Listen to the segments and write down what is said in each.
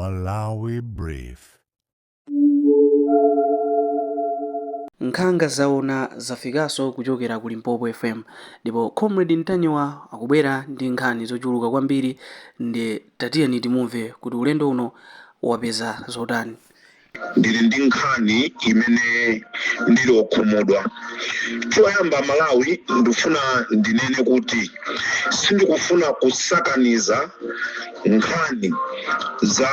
Malawi Brief. Nkhanga zaona zafikaso kuchokera ku Limpopo FM ndipo Comrade Ntanyiwa akubwera ndi nkhani zochuluka kwambiri, ndi tatiyeni timumve kuti ulendo uno wapeza zotani. Ndili ndi nkhani imene ndili okhumudwa. Choyamba, Malawi, ndifuna ndinene kuti sindikufuna kusakaniza nkhani za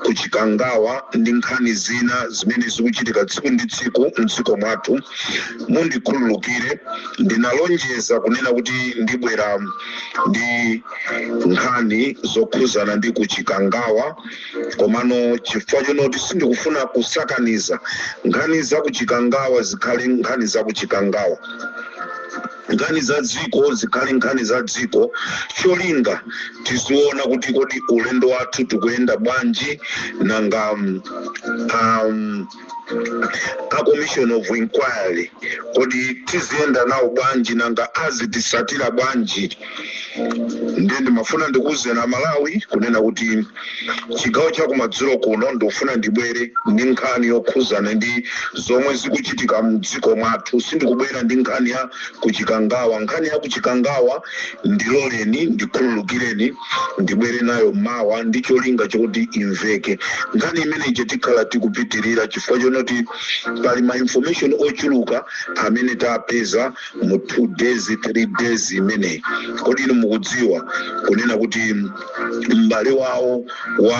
kuchikangawa ndi nkhani zina zimene zikuchitika tsiku ndi tsiku mdziko mwathu. Mundikhululukire, ndinalonjeza kunena kuti ndibwera ndi nkhani zokhuzana ndi kuchikangawa, komano chifukwa chonoti sindikufuna kusakaniza nkhani za kuchikangawa, zikhale nkhani za kuchikangawa, nkhani za dziko zikhale nkhani za dziko, cholinga tiziona kuti kodi ulendo wathu tikuyenda bwanji. Nanga a commission of inquiry, kodi tiziyenda nawo bwanji? Nanga azitisatira bwanji? Ndiye ndimafuna ndikuwuzeni Amalawi kunena kuti chigawo chakumadzulo kuno ndikufuna ndibwere ndi nkhani yokhuzana ndi zomwe zikuchitika mdziko mwathu. Sindikubwera ndi nkhani ya kuchikangawa. Nkhani ya kuchikangawa, ndiloleni, ndikhululukireni, ndibwere nayo mawa ndi cholinga chokuti imveke nkhani imene ije. Tikhala tikupitirira chifukwa chonoti pali ma information ochuluka amene tapeza mu 2 days, 3 days imeneyi. Kodi inu mukudziwa kunena kuti m'bale wawo wa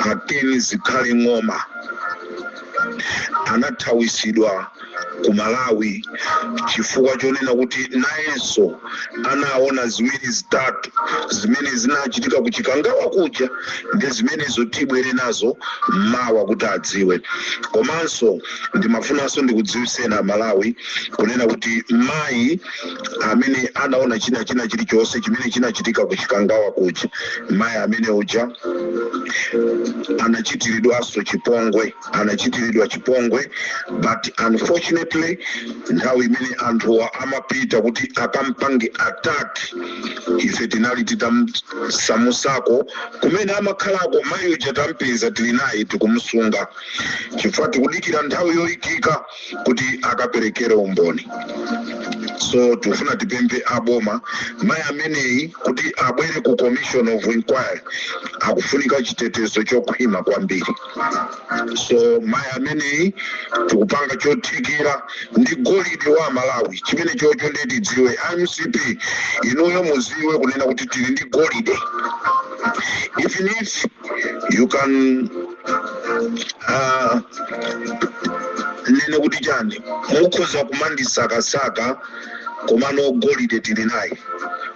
a Ken Zikhale Ng'oma anathawisidwa ku Malawi chifukwa chonena kuti nayenso anaona ziwiri zitatu zimene zinachitika ku Chikangawa kuja? Ndi zimenezo tibwere nazo mawa kuti adziwe. Komanso ndimafunanso ndikudziwiseni Amalawi kunena kuti mayi amene anaona china chilichonse chimene chinachitika ku Chikangawa kuja, mayi amene uja anachitiridwanso chipongwe, anachitiridwa chipongwe, but unfortunately nthawi imene anthuwa amapita kuti akampange attack, ife tinali titamusamusako kumene amakhalako. Mayi uja tampeza, tili naye, tikumusunga chifukwa tikudikira nthawi yoyikika kuti akaperekere umboni. So tikufuna tipemphe aboma, mayi ameneyi kuti abwere ku commission of inquiry akufunika chitetezo chokhwima kwambiri. So mayi ameneyi tikupanga chothekera ndi golide wa Malawi. Chimene chocho ndiye tidziwe, MCP inuyo muziwe kunena kuti tili ndi golide. Even if you can nene kuti chani, mukhoza kumandisakasaka, komano golide tili naye,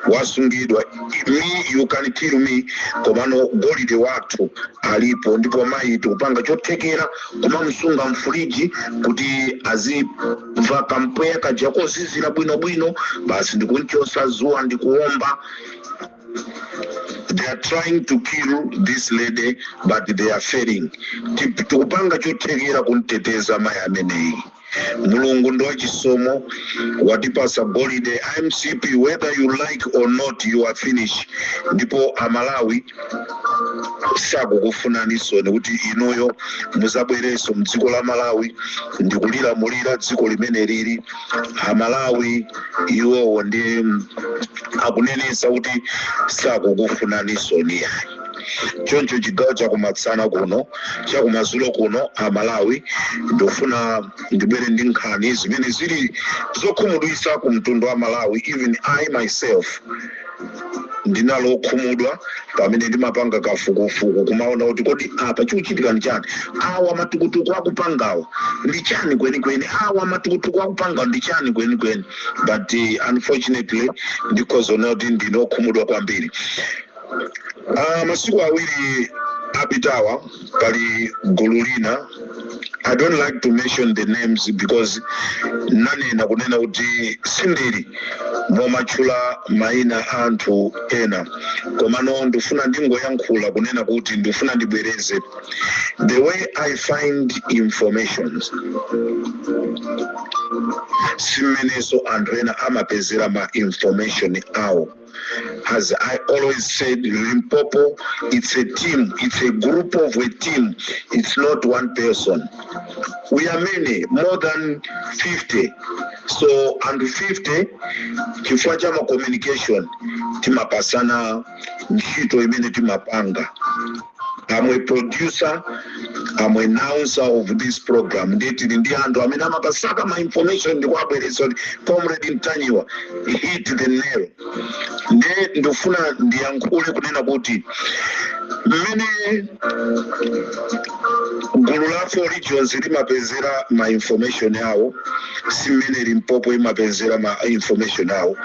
wasungidwa. Me, you can kill me, komano golide wathu alipo. Ndipo mayi tikupanga chothekera kumamsunga mfuriji kuti azimva kampweya kaja kozizira bwinobwino basi, ndikunchosa zuwa ndikuomba. They are trying to kill this lady, but they are failing. Tikupanga chothekera kumteteza mayi ameneyi. Mulungu ndi wachisomo, watipasa golide. MCP, whether you like or not, you are finished. Ndipo Amalawi sakukufunaninso kuti inuyo muzabwerenso mdziko la Malawi ndikulilamulira dziko limene lili. Amalawi iwowo ndi akunenesa kuti sakukufunaninso yayi. Choncho chigawo chakumatsana kuno, chakumadzulo kuno, Amalawi, ndikufuna ndibwere ndi nkhani zimene zili zokhumudwitsa ku mtundu wa Malawi. Even I myself ndinalo okhumudwa pamene ndimapanga kafukufuku kumaona kuti kodi apa chikuchitika ndi chani, awa matukutuku akupangawa ndi chani kwenikweni, awa matukutuku akupangawa ndi chani kwenikweni. But unfortunately ndikhoza kuti ndinokhumudwa kwambiri. Masiku 2 apitawa pali gulu lina. I don't like to mention the names because nanena kunena kuti sindili momatchula mayina a anthu ena, komano ndifuna ndingoyankhula kunena kuti ndifuna ndibwereze: the way I find information simmenenso anthu ena amapezera ma information awo. As I always said, Limpopo, it's a team, it's a group of a team, it's not one person. We are many, more than 50. So and 50, chifukwa cha ma communication, timapasana ntchito imene timapanga. I'm a producer, I'm an announcer of this program. Nditili ndi anthu amene amakasaka ma information ndikuabweretsa kuti Comrade Mtanyiwa hit the nail. Nde ndifuna ndiyankhule kunena kuti mmene gulu la Four Regions limapezera ma information yawo si mmene Limpopo imapezera ma information yawo.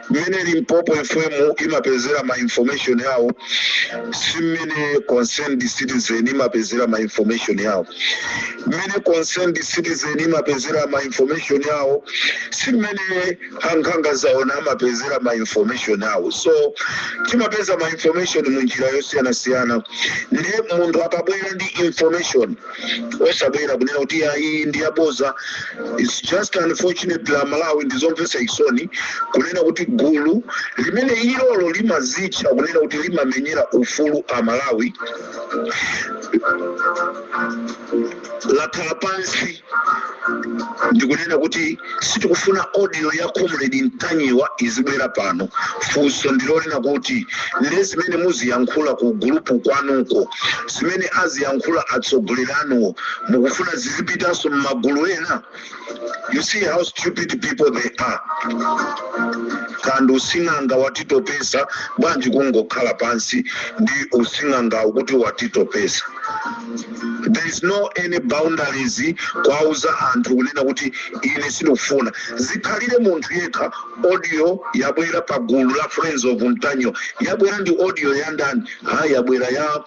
Mmene Limpopo FM imapezera ma information yawo si mmene Concerned Citizen imapezera ma information yawo. Mmene Concerned Citizen imapezera ma information yawo si mmene Ankhanga Zaona amapezera ma information yawo. So timapeza ma information munjira yosiyanasiyana. Ndiye munthu akabwera ndi information, osabwera kunena kuti ayi, ndi yaboza. It's just unfortunate la Malawi, ndizomvetsa chisoni kunena kuti gulu limene ilolo limazitcha kunena kuti limamenyera ufulu a Malawi lakhala pansi ndikunena kuti sitikufuna audio ya Comrade Mtanyiwa izibwera pano. Funso ndilonena kuti ndi zimene muziyankhula ku gulupu kwanuko, zimene aziyankhula atsogoleri anuwo, mukufuna zizipitanso m'magulu ena? You see how stupid people they are. Kandi using'anga watitopesa bwanji? Kungokhala pansi ndi using'angawo kuti watitopesa. There is no any boundaries kwauza anthu kunena kuti ine sindikufuna zikhalire munthu yekha. Audio yabwera pa gulu la Friends of Mtanyiwa, yabwera ndi audio ya ndani? Ha, yabwera ya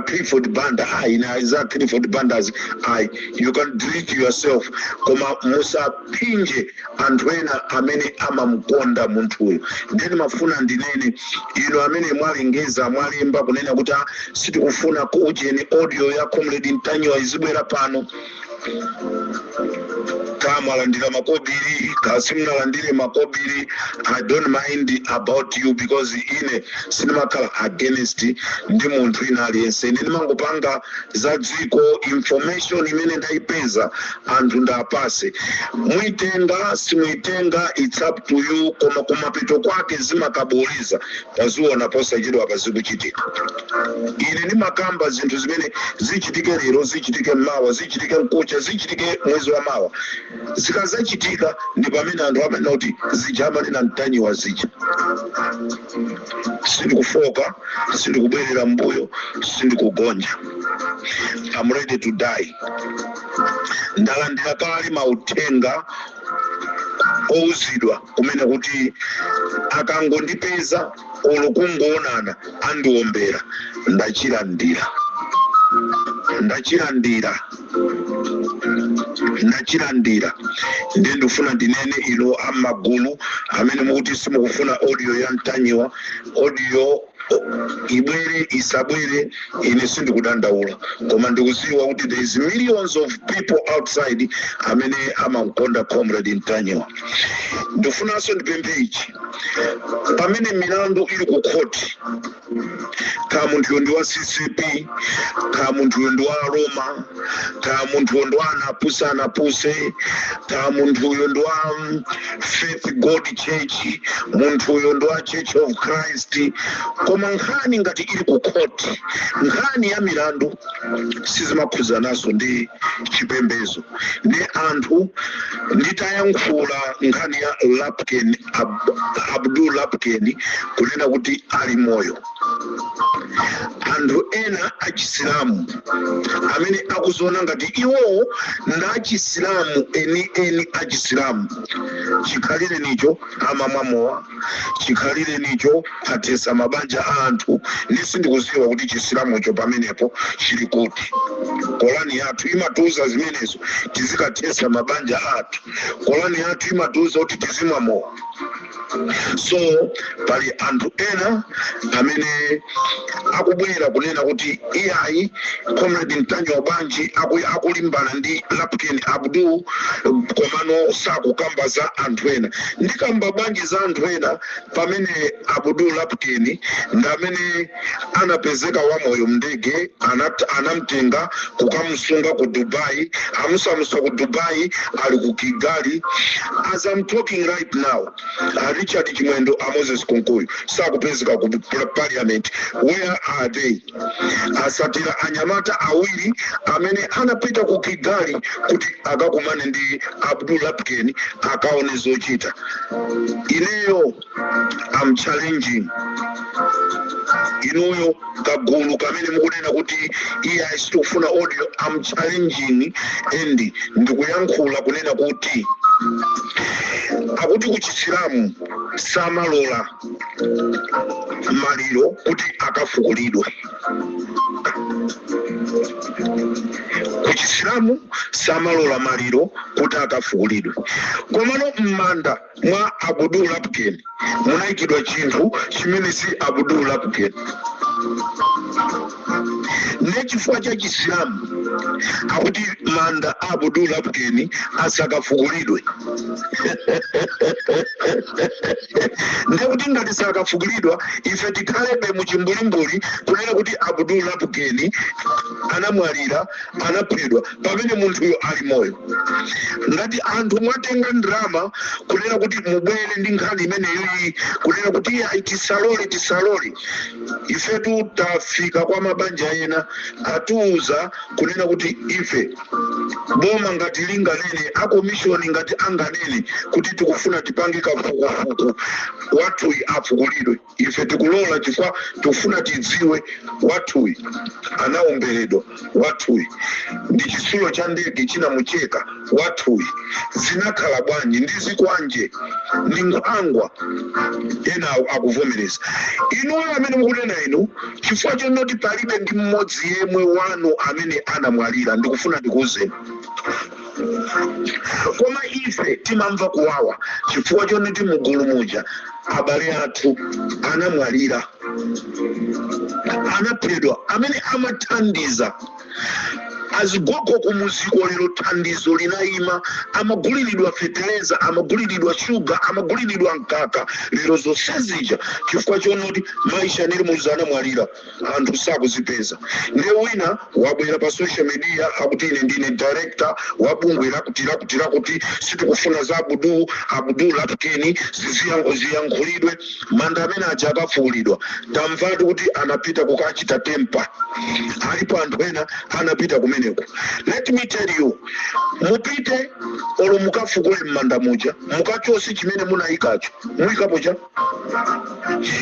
Clifford Banda. Ina za Clifford Bandas, ayi, you can delete yourself, koma musaphinje anthu ena amene amamukonda munthuyo. Ndeni mafuna ndinene, ino amene mwalengeza, mwalemba kunena kuti sitikufuna kuujeni audio ya Comrade Mtanyiwa izibwera pano, kamwalandira makobiri kasimunalandire makobiri, I don't mind about you, because ine sindimakhala against ndi munthu ina aliyense. Ine ndimangopanga za dziko. Information imene ndayipeza, anthu ndapase. Muitenga, simuitenga, it's up to you, koma kumapeto kwake zimakaboleza. Taziona posachedwa pazikuchitika. Ine ndimakamba zinthu zimene zichitike lero, zichitike mawa, zichitike mkucha, zichitike mwezi wa mawa. Zikazachitika ndi pamene anthu amanena kuti zija amanena Mtanyiwa zija. Sindikufoka, sindikubwerera mbuyo, sindikugonja. I'm ready to die. Ndalandira kale mauthenga ouzidwa kumene kuti akangondipeza olo kungoonana andiombera. Ndachilandira, ndachilandira, ndachilandira. Ndiye ndifuna ndinene, ino amagulu amene mukuti simukufuna audio ya Mtanyiwa, audio ibwere isabwere, ine sindikudandaula, koma ndikuziwa kuti there is millions of people outside amene amamkonda Comrade Mtanyiwa. Ndifunanso ndipemphe ichi: pamene milandu ili ku khoti, ka munthuyo ndi wa CCP, ka munthuyo ndi wa Roma, ka munthuyo ndi wa anapuse anapuse, ka munthuyo ndi wa Faith God Church, munthuyo ndi wa Church of Christ, koma nkhani ngati ili ku khoti, nkhani ya milandu sizimakhuzanaso ndi chipembezo. Ndi anthu nditayankhula nkhani ya Lapken, Abdul Lapken, kunena kuti ali moyo, anthu ena achisilamu amene akuziona ngati iwowo ndi achisilamu eni eni achisilamu, chikhalire nicho amamwa mowa, chikhalire nicho athesa mabanja a anthu, ndi sindikuziwa kuti chisilamucho pamenepo chili kuti. Kolani yathu imatiuza zimenezo, tizikathesa mabanja athu? Kolani yathu imatiuza kuti tizimwa mowa? So pali anthu ena amene akubwera kunena kuti iyayi, Comrade Ntanyiwa bwanji akulimbana ndi Lapken Abdul komano sakukamba za anthu ena? Ndikamba bwanji za anthu ena pamene Abdul Lapken ndi amene anapezeka wamoyo mndege, anamtenga kukamusunga ku Dubai, amusamusa ku Dubai, ali ku Kigali as I'm talking right now. Richard Chimwendo, a Moses Kunkuyu sakupezeka ku parliament. Where are they? Asatira anyamata awiri amene anapita ku Kigali kuti akakumane ndi Abdul Lapken, akaone zochita. Ineyo am challenging inuyo kagulu kamene mukunena kuti iye sitikufuna audio. Am challenging and ndikuyankhula kunena kuti akuti ku Chisilamu samalola maliro kuti akafukulidwe. Ku Chisilamu samalola maliro kuti akafukulidwe, komano m'manda mwa Abdul Lapken munayikidwa chinthu chimene si Abdul Lapken. Ne chifukwa cha Chisilamu akuti manda a Abdul Lapken asakafukulidwe. Ndekuti ngati sakafukulidwa, ife tikhalebe muchimbulimbuli kunena kuti Abdul Lapken anamwalira, anaphedwa, pamene munthuyo ali moyo. Ngati anthu mwatenga ndrama kunena kuti mubwere ndi nkhani imeneyoyi, kunena kuti iye tisalole, tisalole, ifetu tafika kwa mabanja ena, atiuza kunena kuti ife boma ngati linganene, a commission ngati anganene kuti tikufuna tipange kafukufuku wathuyi afukulidwe, ife tikulola chifukwa tikufuna tidziwe wathuyi anaomberedwa, wathuyi ndi chitsulo cha ndege chinamucheka, wathuyi zinakhala bwanji, ndi zikwanje ndi nkhwangwa. Ena akuvomereza. Inuyo amene mukunena inu, chifukwa chonoti palibe ndi mmodzi yemwe wanu amene anamwalira, ndikufuna ndikuwuzeni, koma ife timamva kuwawa chifukwa chonoti mugulu muja abale athu anamwalira, anaphedwa, amene amathandiza azigogo kumuziko. Lero thandizo linayima. Amaguliridwa feteleza, amaguliridwa shuga, amaguliridwa mkaka. Lero zonse zija chifukwa chonoti mayi Shanil Muluzi anamwalira, anthu sakuzipeza. Ndiye wina wabwera pa social media akuti ine ndine director wa bungwe lakuti lakuti lakuti, sitikufuna za Abdul, Abdul Lapkeni ziyankhulidwe. Manda amene aja akafukulidwa, tamvatu kuti anapita kukachita tamper. Alipo anthu ena anapita kumeneko. Let me tell you, mupite olo mukafukule m'manda muja, mukachose chimene munayikacho, muyikapo cha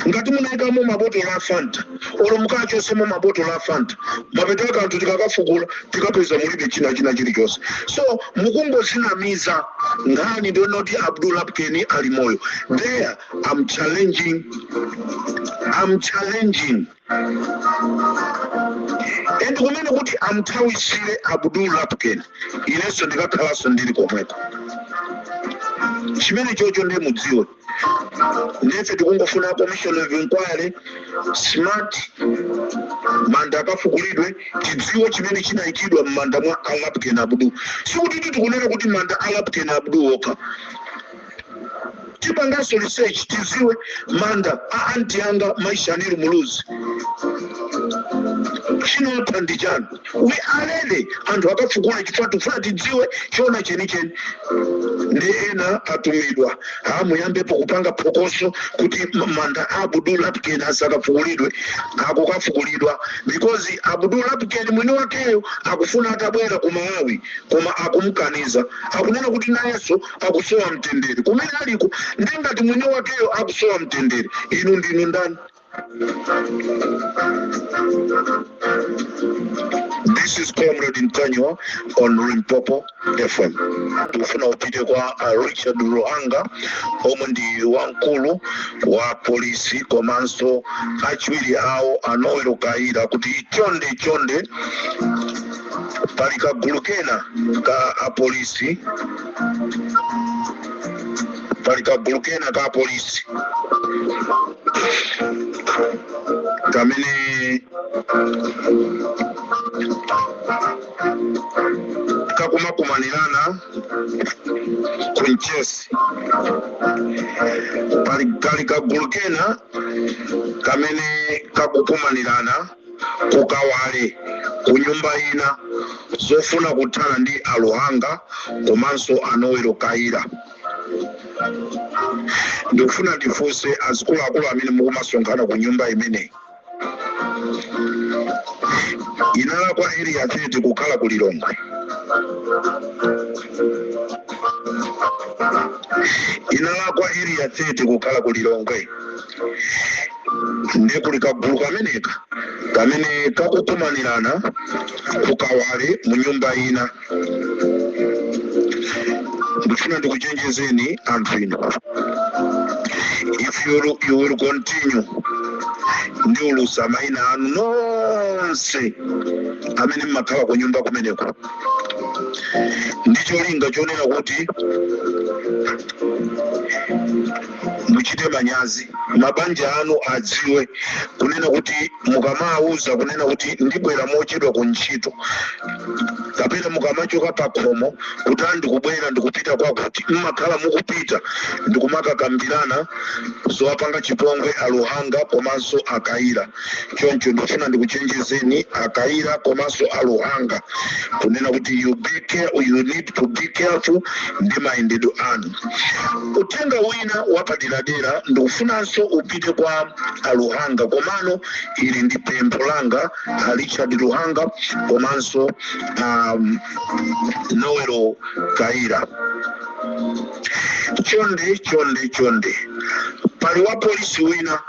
ngati munayikamo mabotolo a Fanta, olo mukachosemo mabotolo a Fanta, mapeto ake anthu tikakafukula tikapeza mulibe china china chilichonse. So mukungozinamiza. Nkhani ndionoti Abdul Lapkeni ali moyo. There I'm challenging, I'm challenging and kumene kuti amthawisire Abdul Lapken, inenso ndikakhalanso ndili komweko. Chimene chocho ndiye mudziwe, ndife tikungofuna commission of inquiry smart, manda akafukulidwe, tidziwe chimene chinayikidwa m'manda mwa Alapken Abdul. Sikuti tikunena kuti manda Alapken Abdul okha, tipanganso research tidziwe manda a anti anga mayi Shanil Muluzi chinapha ndi chani. We are ready, anthu akafukule chifukwa tifuna tidziwe chiona chenicheni. Ndi ena atumidwa, amuyambepo kupanga phokoso kuti manda a Abdul Lapken asakafukulidwe. Akukafukulidwa because Abdul Lapken mwini wakeyo akufuna atabwera ku Malawi, koma akumkaniza, akunena kuti nayenso akusowa mtendere kumene aliko. Ndi ngati mwini wakeyo akusowa mtendere, inu ndinu ndani? This is Comrade Ntanyiwa on Limpopo FM. Tikufuna upite kwa Richard Luhanga omwe ndi wamkulu wa polisi, komanso achiwiri awo a Noel Kayira, kuti chonde chonde, pali kagulu kena ka apolisi. Pali kagulu kena ka polisi kamene kakumakumanirana ku Mchesi. Pali kagulu kena kamene kakukumanirana ku Kawale, ku nyumba ina, zofuna kuthana ndi Aluhanga komanso Anowero Kaira. Ndikufuna ndifunse azikuluakulu amene mukumasonkhana ku nyumba imeneyi, inalakwa Area 30 kukhala ku Lilongwe? Inalakwa Area 30 kukhala ku Lilongwe? Ndiye kuli kagulu kameneka kamene kakukumanirana ku Kawale mu nyumba ina. Ndifuna ndikuchenjezeni anthu inu, if you will continue, ndiulusa mayina anu nonse amene mmakhala ku nyumba kumeneko, ndi cholinga chonena kuti muchite manyazi, mabanja anu adziwe kunena kuti mukamawuza kunena kuti ndibwera mochedwa ku ntchito, kapena mukamachoka pa khomo kuti andikubwera ndikupita kwakuti, mmakhala mukupita ndikumakakambirana zowapanga chipongwe Aluhanga komanso Akaira. Choncho ndikufuna ndikuchenjezeni Akaira komanso Aluhanga kunena kuti you need to be careful ndi mayendedwe anu. Uthenga wina wapaderadera ndikufunanso upite kwa Aluhanga, komano ili ndi pempho langa, a Richard Luhanga komanso Noelo Kaira, chonde, chonde, chonde, pali wa polisi wina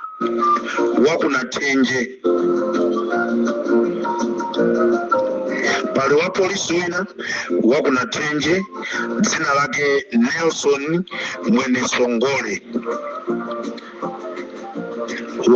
wakunathenje, pali wa polisi wina wakunathenje dzina lake Nelson Mwenesongole.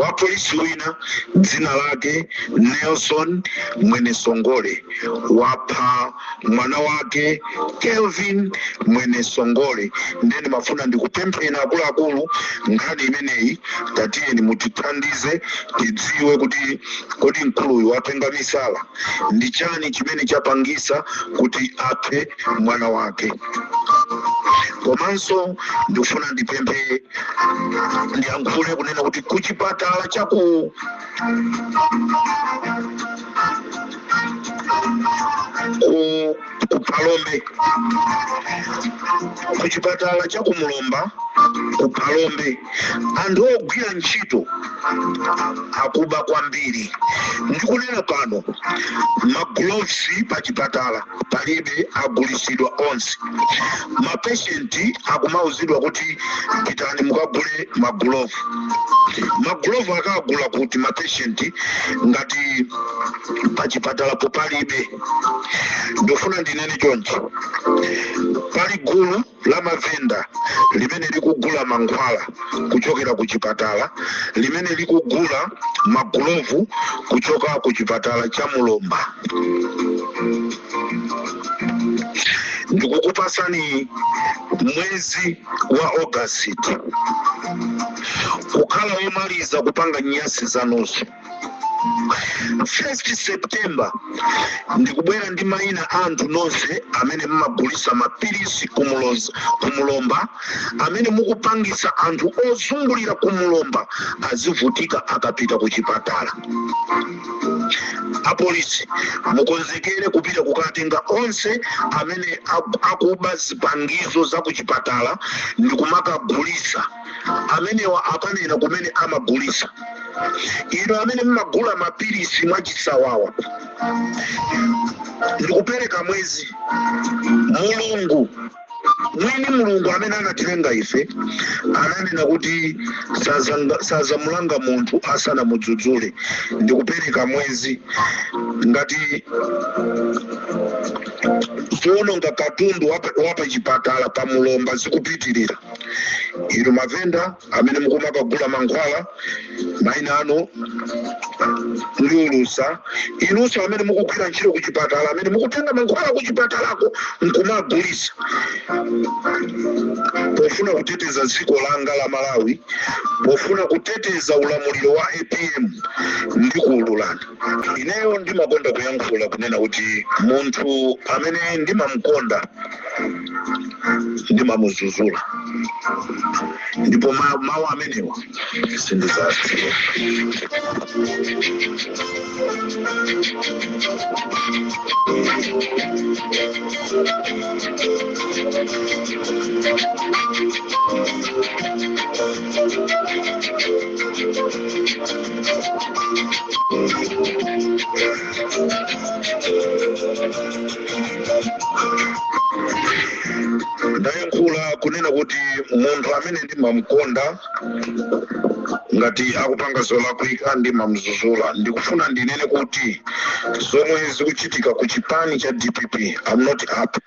Wa polisi wina dzina lake Nelson Mwenesongole wapha mwana wake Kelvin Mwenesongole. Ndeni mafuna ndikupempheni akuluakulu, nkhani imeneyi tatiyeni mutithandize tidziwe kuti kodi mkuluyu watenga misala, ndi chani chimene chapangisa kuti aphe mwana wake? Komanso ndikufuna ndipemphe, ndiyankhule kunena kuti kuchipatala chaku ku Phalombe, kuchipatala cha kumulomba ku Phalombe, anthu ogwira ntchito akuba kwambiri. Ndikunena pano, magloves pa chipatala palibe, agulisidwa onse. Mapatients akumauzidwa kuti pitani mukagule magloves. Magloves akagula kuti mapatients ngati pachipatalapo palibe? Ndofuna ndinene chonchi, pali gulu la mavenda limene likugula mankhwala kuchokera ku chipatala, limene likugula magulovu kuchoka ku chipatala cha Mulomba. Ndikukupasani mwezi wa Ogasiti kukhala womaliza kupanga nyasi zanuzo. 1 September ndikubwera ndi mayina anthu nonse amene mumagulisa mapilisi kumulomba, amene mukupangisa anthu ozungulira kumulomba azivutika akapita ku chipatala. Apolisi mukonzekere kupita kukatenga onse amene akuba zipangizo za kuchipatala ndikumakagulisa. Amenewa akanena kumene amagulisa. Ino amene mmagula mapilisi mwachisawawa, ndikupereka mwezi. Mulungu mwini, Mulungu amene anatilenga ife, ananena kuti sazamulanga munthu asanamudzudzule. Ndikupereka mwezi, ngati zoononga katundu wapachipatala pa Mulomba zikupitirira, inu mavenda amene mukumakagula mankhwala, mayina anu ndiulusa. Inunso amene mukugwira ntchito kuchipatala, amene mukutenga mankhwala kuchipatalako nkumagulisa, Pofuna kuteteza dziko langa la Malawi, pofuna kuteteza ulamuliro wa APM, ndikuwululani. Ineyo ndimakonda kuyankhula kunena kuti munthu amene ndimamukonda ndimamuzuzula, ndipo mawu amenewa sindizasiya. Ndayankhula kunena kuti munthu amene ndimamkonda ngati akupanga zolakwika ndimamzuzula. Ndikufuna ndinene kuti zomwe zikuchitika ku chipani cha DPP, I'm not happy.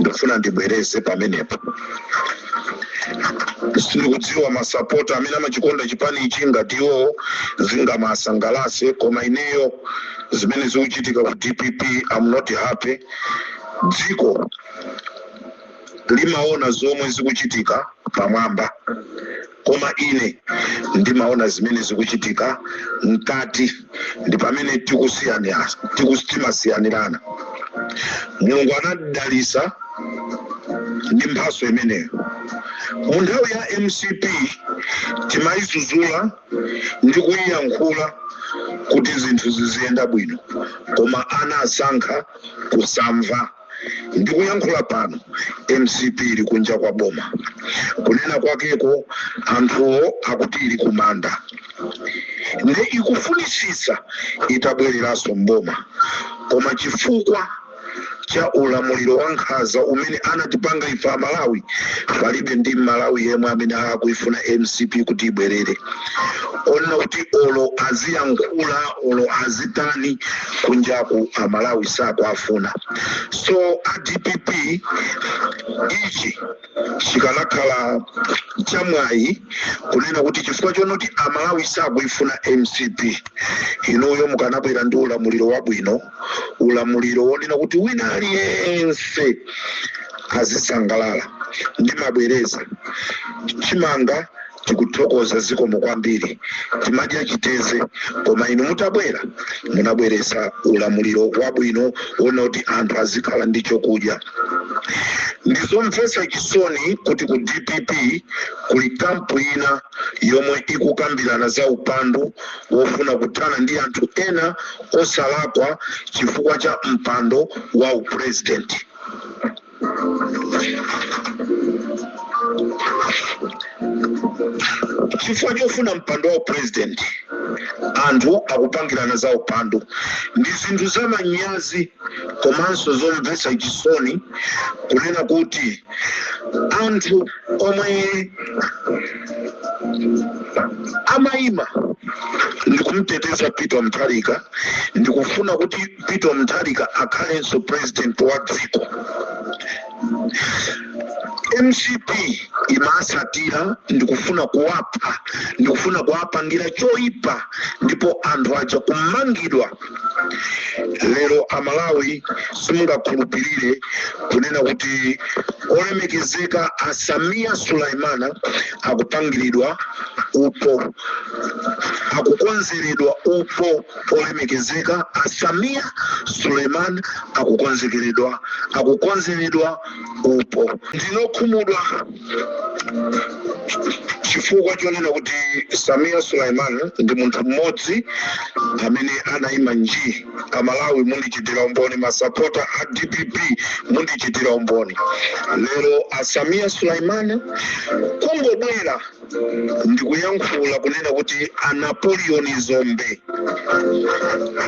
Ndikufuna ndibwereze pamenepo. Sindikudziwa masapota amene amachikonda chipani ichi ngati iwo zingamasangalase, koma ineyo zimene zikuchitika ku DPP, I'm not happy. Dziko limaona zomwe zikuchitika pamwamba, koma ine ndimaona zimene zikuchitika mkati. Ndi pamene timasiyanirana. Mulungu anadalisa ndi mphaso imeneyo. Mu nthawi ya MCP timayizuzula ndi kuyiyankhula kuti zinthu ziziyenda bwino, koma anasankha kusamva. Ndikuyankhula pano MCP ili kunja kwa boma. Kunena kwakeko anthuwo akuti ili kumanda, nde ikufunisisa itabwereranso mboma, koma chifukwa cha ulamuliro wa nkhanza umene anatipanga ife Amalawi, palibe ndi Mmalawi yemwe amene akuifuna MCP kuti ibwerere. Onena kuti olo aziyankhula, olo azitani, kunjaku Amalawi sakuafuna. So a DPP, ichi chikanakhala chamwayi kunena kuti chifukwa chonoti Amalawi sakuifuna MCP, inuyo mukanabwera ndi ulamuliro wabwino, ulamuliro wonena kuti wina aliyense azisangalala. Ndimabwereza, chimanga tikuthokoza, zikomo kwambiri. Timadya chiteze, koma inu mutabwera munabweresa ulamuliro wabwino wona kuti anthu azikhala ndi chokudya. Ndizomvetsa chisoni kuti ku DPP kuli camp ina yomwe ikukambirana za upandu wofuna kuthana ndi anthu ena osalakwa chifukwa cha mpando wa upresident. Chifukwa chofuna mpando wa upresident, anthu akupangirana za upandu. Ndi zinthu zamanyazi komanso zomvetsa chisoni kunena kuti anthu omwe amayima ndikumteteza Peter Mutharika, ndikufuna kuti Peter Mutharika akhalenso president wa dziko, MCP imasatira ndikufuna kuwapha, ndikufuna kuwapangira choyipa, ndipo anthu aja kumangidwa. Lero Amalawi simungakhulupirire kunena kuti olemekezeka Asamia Sulaimana akupangiridwa upo, akukonzeredwa upo. Olemekezeka Asamia Suleiman akukonzeredwa upo. Ndinokhumudwa chifukwa chonena kuti Samia Suleiman ndi munthu mmodzi amene anayima nji. Amalawi mundichitira umboni, masapota a DPP mundichitira umboni. Lero Asamia Suleiman kungobwera ndikuyankhula kunena kuti a Napoleon Zombe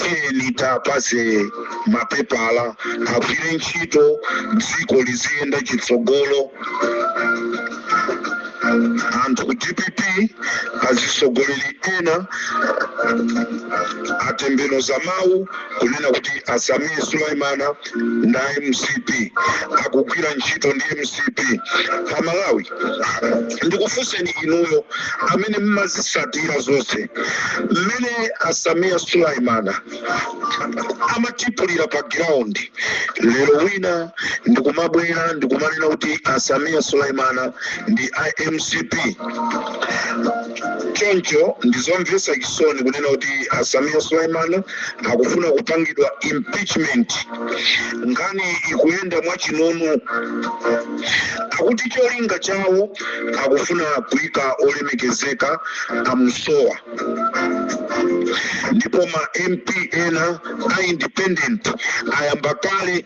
tiyeni tapase mapepala agwire ntchito, dziko liziyenda chitsogolo. Anthu ku DPP, azisogoleri ena Atembenuza mawu kunena kuti a Sameer Suleman nda MCP, akugwira ntchito ndi MCP. Amalawi, ndikufunseni inuyo amene mmazisatira zonse, mmene a Sameer Suleman amatipulira pa ground, lero wina ndikumabwera ndikumanena kuti a Sameer Suleman ndi MCP. Choncho ndizomvetsa chisoni kunena kuti a Sameer Suleman akufuna kupangidwa impeachment. Nkhani ikuyenda mwachinunu. Akuti cholinga chawo akufuna kuyika olemekezeka a Musowa, ndipo ma MP ena a independent ayamba kale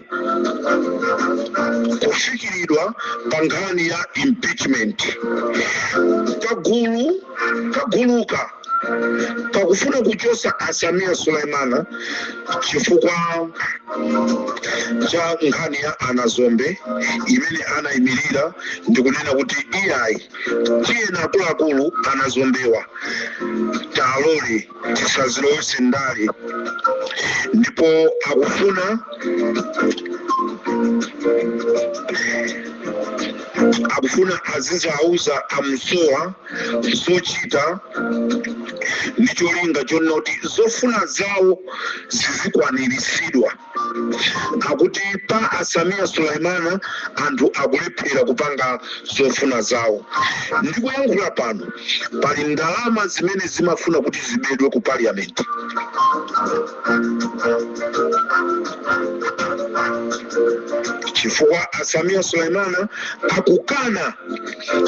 kufikiridwa pa nkhani ya impeachment. Kagulu kaguluka kakufuna kuchosa a Sameer Suleman chifukwa cha nkhani ya anazombe imene anayimirira ndikunena kuti iyayi, tiyeni akuluakulu, anazombewa talole tisazilowese ndale. Ndipo akufuna azizauza a Musowa zochita ndi cholinga chonena kuti zofuna zawo zizikwaniritsidwa. Akuti pa a Sameer Suleman anthu akulephera kupanga zofuna zawo. Ndikuyankhula pano pali ndalama zimene zimafuna kuti zibedwe ku parliament, chifukwa a Sameer Suleman akukana.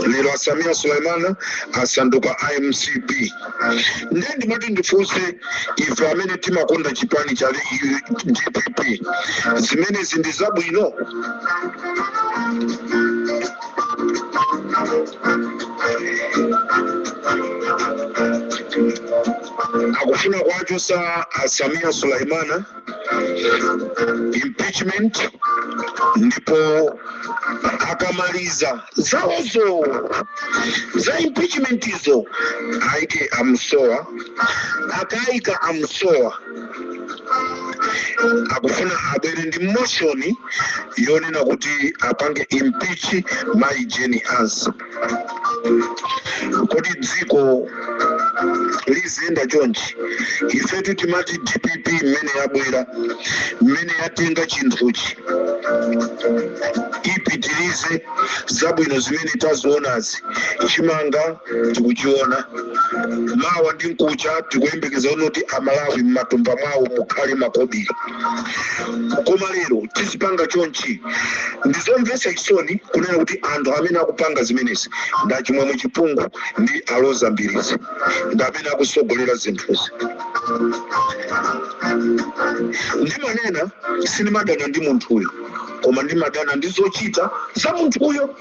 Lero a Sameer Suleman asanduka iMCP. Ndiye ndimati ndifunse ife amene timakonda chipani cha DPP, zimenezi ndi zabwino? Akufuna kuwachosa a Sameer Suleman, impeachment, ndipo akamaliza zawozo za impeachment izo ayike a Musowa. Akayika a Musowa, akufuna abwere ndi motion yonena kuti apange impeach Mai Jane Ansah. Kodi dziko liziyenda chonchi? Ifetu timati DPP mmene yabwera, mmene yatenga chinthuchi, ipitirize zabwino zimene tazionazi. Chimanga tikuchiona, mawa ndi mkucha tikuyembekeza kuti Amalawi m'matumba mwawo mukhale makobiri. Koma lero tizipanga chonchi? Ndizomvetsa chisoni kunena kuti anthu amene akupanga zimenezi ndi a Chimwemwe Chipungu ndi a Roza Mbilizi, ndi amene akusogolera zinthuzi. Ndimanena, sindimadana ndi munthuyo, koma ndimadana ndi zochita za munthuyo.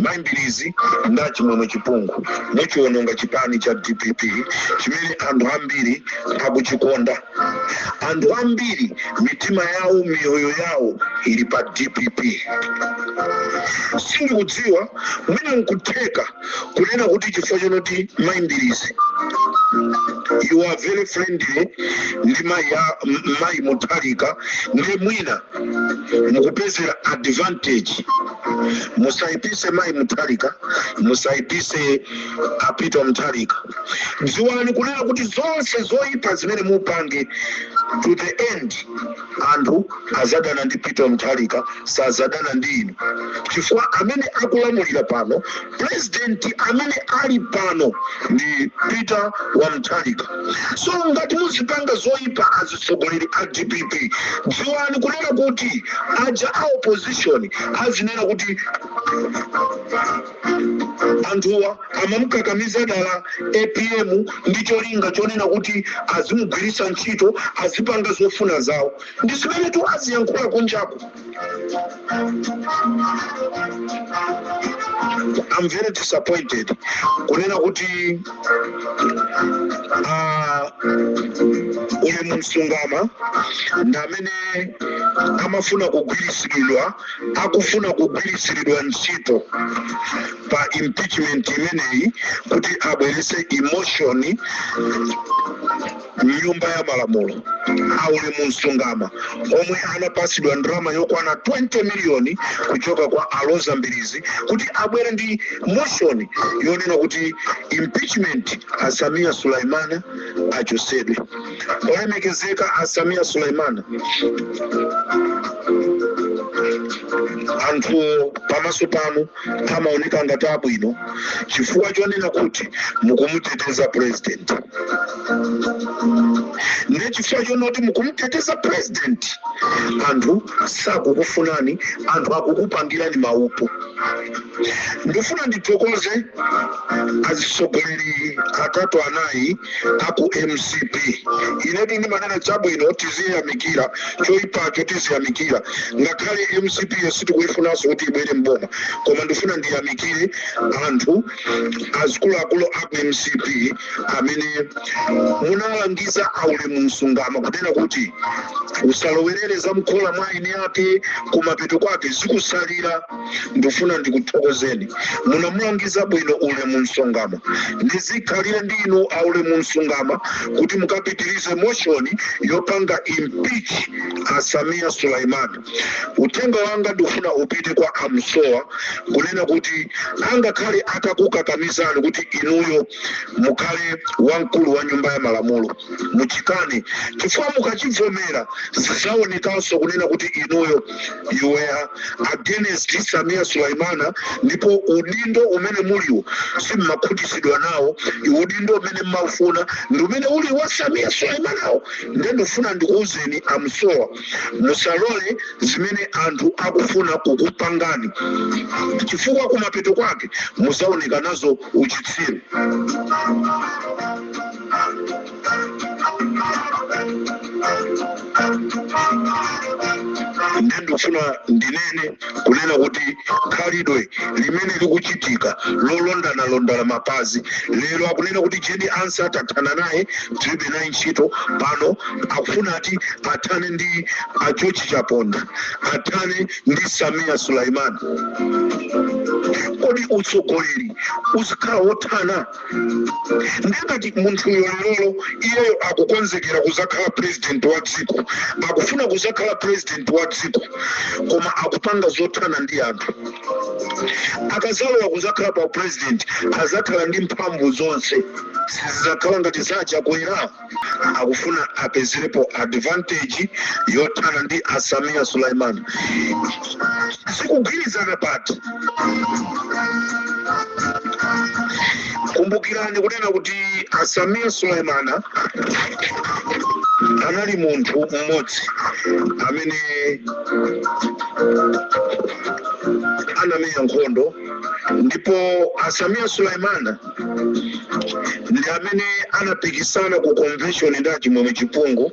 Mai Mbilizi ndi a Chimwemwe Chipungu, muchiwononga chipani cha DPP chimene anthu ambiri akuchikonda. Anthu ambiri mitima yawo, miyoyo yawo ili pa DPP. Sindikudziwa, mwina nkutheka kunena kuti chifukwa chonoti Mai Mbilizi, you are very friendly ndi Mayi Mutharika, ndi mwina mukupezera advantage. Musayipise Mayi Mutharika, musayipise a Peter Mutharika. Dziwani kunena kuti zonse zoyipa zimene mupange, to the end anthu azadana ndi Peter Mutharika, sazadana ndi inu, chifukwa amene akulamulira pano, president amene ali pano ndi Peter wa Mutharika. So ngati muzipanga zoyipa azitsogoleri a DPP, dziwani kunena kuti aja a opposition azinena kuti anthuwa amamukakamiza dala APM ndi cholinga chonena kuti azimugwiritsa ntchito, azipanga zofuna zawo. Ndi zimene tu aziyankhula kunjaku. I'm very disappointed kunena kuti Ulemu Msungama ndi amene Amafuna kugwirisiridwa, akufuna kugwirisiridwa ntchito pa impeachment imeneyi kuti abwerese emotion mnyumba ya malamulo. A Ulemu Msungama omwe anapasidwa ndalama yokwana 20 miliyoni kuchoka kwa a Roza Mbilizi kuti abwere ndi motion yonena kuti impeachment, a Sameer Suleman achosedwe. Olemekezeka a Sameer Suleman, anthu pamaso panu amaoneka ngati abwino chifukwa chonena kuti mukumuteteza president. Ndiye chifukwa chonena kuti mukumuteteza president, anthu sakukufunani, anthu akukupangirani maupo. Ndifuna ndithokoze azitsogoleri atatu anayi aku MCP. Inetu ndimanena chabwino tiziyamikira, choyipacho tiziyamikira. Ngakhale MCP yo sitikuyifunanso kuti ibwere mboma, koma ndifuna ndiyamikire anthu azikuluakulu aku MCP amene munalangiza a Ulemu Msungama kunena kuti usalowerere za mkhola mwa eni ake, kumapeto kwake zikusalira. Ndifuna ndikuthokozeni, munamulangiza bwino Ulemu Msungama. Ndizikhalire ndinu a Ulemu Msungama kuti mukapitirize motion yopanga impeach a Sameer Suleman. Uthenga wanga ndikufuna upite kwa amsowa kunena kuti angakhale atakukakamizani kuti inuyo mukhale wamkulu wa nyumba ya malamulo, muchikane, chifukwa mukachivomera zidzaonekanso kunena kuti inuyo you were against Sameer Suleman, ndipo udindo umene muliwo simmakhutitsidwa nawo. Udindo umene mmaufuna ndi umene uli wa Sameer Sulemanawo. Ndiye ndifuna ndikuwuzeni amsowa, musalole zimene anthu akufuna kukupangani, chifukwa kumapeto kwake muzaoneka nazo uchitsiru. Ndiye ndikufuna ndinene kunena kuti khalidwe limene likuchitika lolondanalondana mapazi lero, akunena kuti Jane Ansah tathana naye, tilibe naye ntchito. Pano akufuna ati athane ndi a George Chaponda, athane ndi Sameer Suleman. Kodi utsogoleri uzikhala wothana? Ndengati munthuyo lerolo iyeyo akukonzekera kuzakhala president wa dziko, akufuna kuzakhala president wa dziko, koma akupanga zothana ndi anthu, akazalowa kuzakhala pa president azakhala ndi mphamvu zonse, sizizakhala ngati za Chakwera? Akufuna apezerepo advantage yothana ndi a Sameer Suleman. Zikugwirizana pati? Kumbukirani kunena kuti a Sameer Suleman anali munthu mmodzi amene anamenya nkhondo, ndipo a Sameer Suleman ndi amene anapikisana ku convention ndi a Chimwemwe Chipungu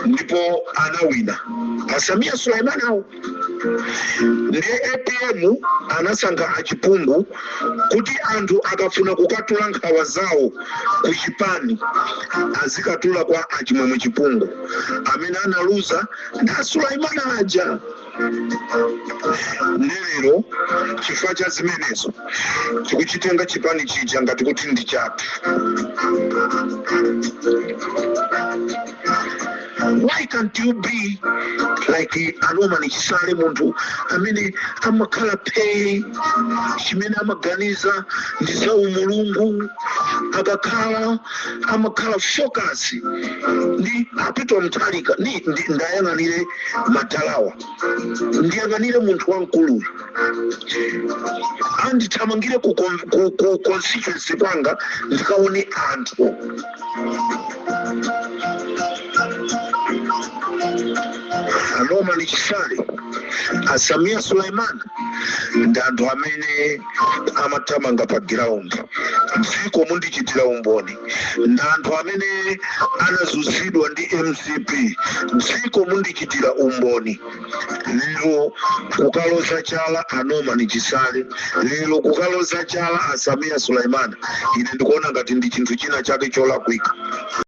ndipo anawina a Sameer Suleman awo. Ndiye APM anasankha achipungu kuti anthu akafuna kukatula nkhawa zawo ku chipani azikatula kwa achimwemwe Chipungu. Amene analuza ndi a Suleman aja. Lero chifukwa cha zimenezo tikuchitenga chipani chija ngati kuti ndi chathu. Why can't you be like a Norman Chisale, munthu amene amakhala phee, chimene amaganiza ndi za umulungu, akakhala amakhala focus ndi a Peter Mutharika? Ndayang'anire madalawa, ndiyang'anire munthu wamkuluyu andithamangire ku constituency kwanga ndikaone anthu. A Norman Chisale, a Sameer Suleman ndi anthu amene amathamanga pa ground. Dziko mundichitira umboni. Ndi anthu amene anazunzidwa ndi MCP. Dziko mundichitira umboni. Lero kukaloza chala a Norman Chisale, lero kukaloza chala a Sameer Suleman, ine ndikuona ngati ndi chinthu china chake cholakwika.